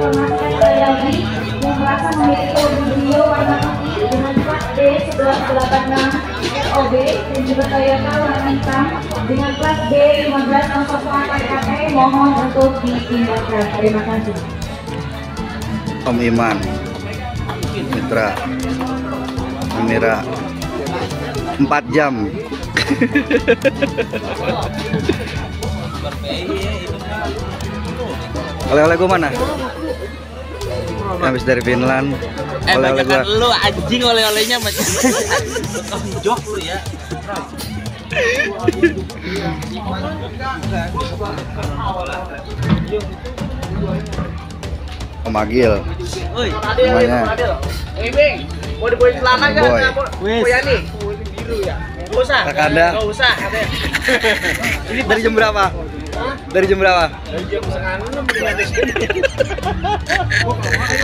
informasikan sekali lagi yang merasa memiliki video warna putih dengan plat D1186 ROB dan juga Toyota warna hitam dengan plat D1504 PKP mohon untuk dipindahkan. Terima kasih. Om Iman, Mitra, Amira, 4 jam. Oleh-oleh gue mana? Habis dari Finland. Oleh-oleh gue. Lu anjing oleh-olehnya macam jok lu ya. Om Agil. Namanya. Bing, mau dibawain celana kan? Boy. Yani. Biru ya. Enggak usah. Kakanda. Enggak usah, katanya. Ini dari jam berapa? Dari jam berapa? Dari jam 5:30 dengan di sini.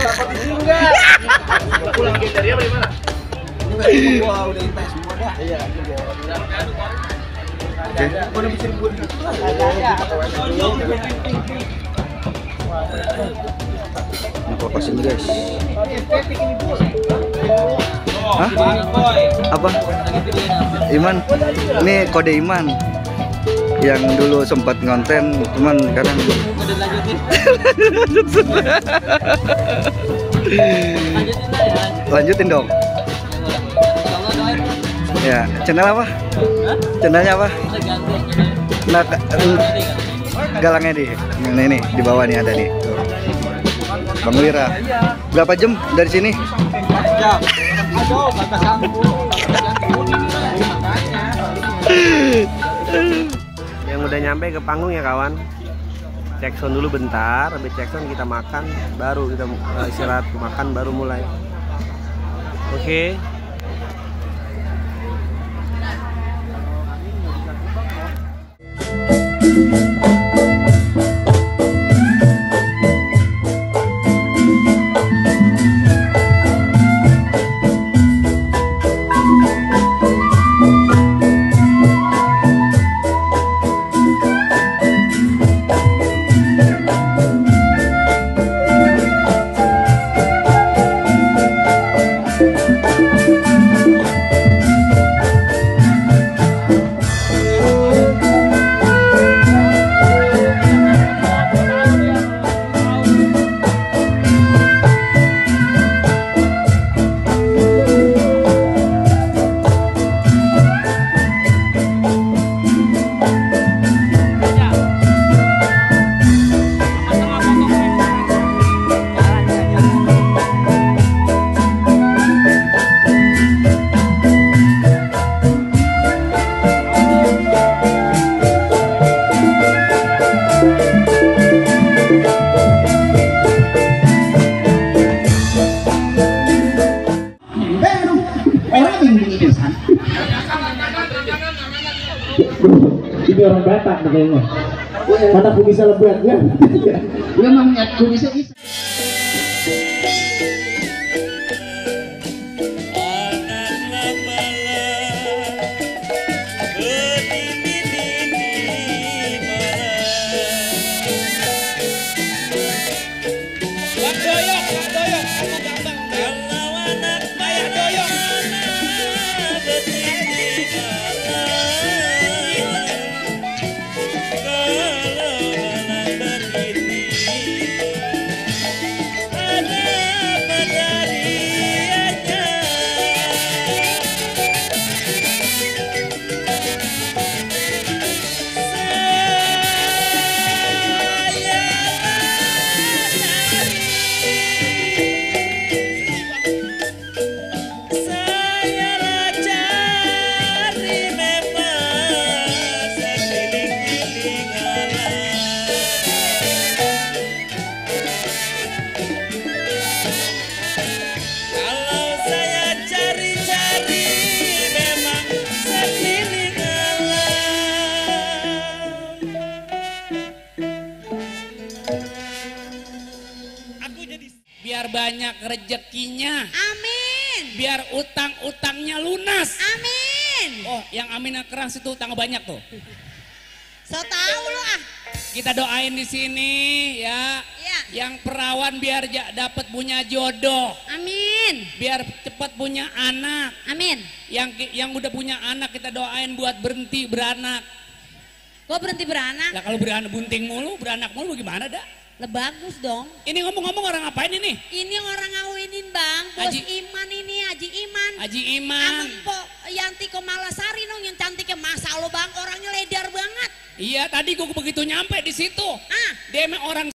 Dapat di sini enggak? Pulang dari apa di mana? Wah, udah tes semua dah. Iya. Udah bisa buat. Nah, lepasin guys. Hah? Apa? Iman? Ini kode Iman. Yang dulu sempat ngonten, cuman sekarang lanjutin dong. Ya, channel apa? Channelnya apa? Nah, galangnya ini di bawah nih ada nih. Bang Wira. Berapa jam dari sini? 4 jam. Aduh, kata sanggup. Yang udah nyampe ke panggung ya kawan. Cek sound dulu bentar, habis cek sound kita makan, baru kita istirahat makan baru mulai. Oke. Ini orang Batak kayaknya. Mana bisa lebat kan? Memang niat bisa. Biar banyak rezekinya. Amin. Biar utang-utangnya lunas. Amin. Oh, yang aminnya keras itu utang banyak tuh. So tahu lu ah. Kita doain di sini ya. Iya. Yang perawan biar dapat punya jodoh. Amin. Biar cepat punya anak. Amin. Yang udah punya anak kita doain buat berhenti beranak. Kok berhenti beranak? Lah kalau beranak bunting mulu, beranak mulu gimana dah? Lah bagus dong. Ini ngomong-ngomong orang ngapain ini? Ini orang ngawinin bang, Bos Haji Iman ini, Haji Iman. Haji Iman. Sama Pok Yanti Komalasari dong yang cantiknya, masa lo bang, orangnya ledar banget. Iya tadi gua begitu nyampe di situ. Ah. Dia emang orang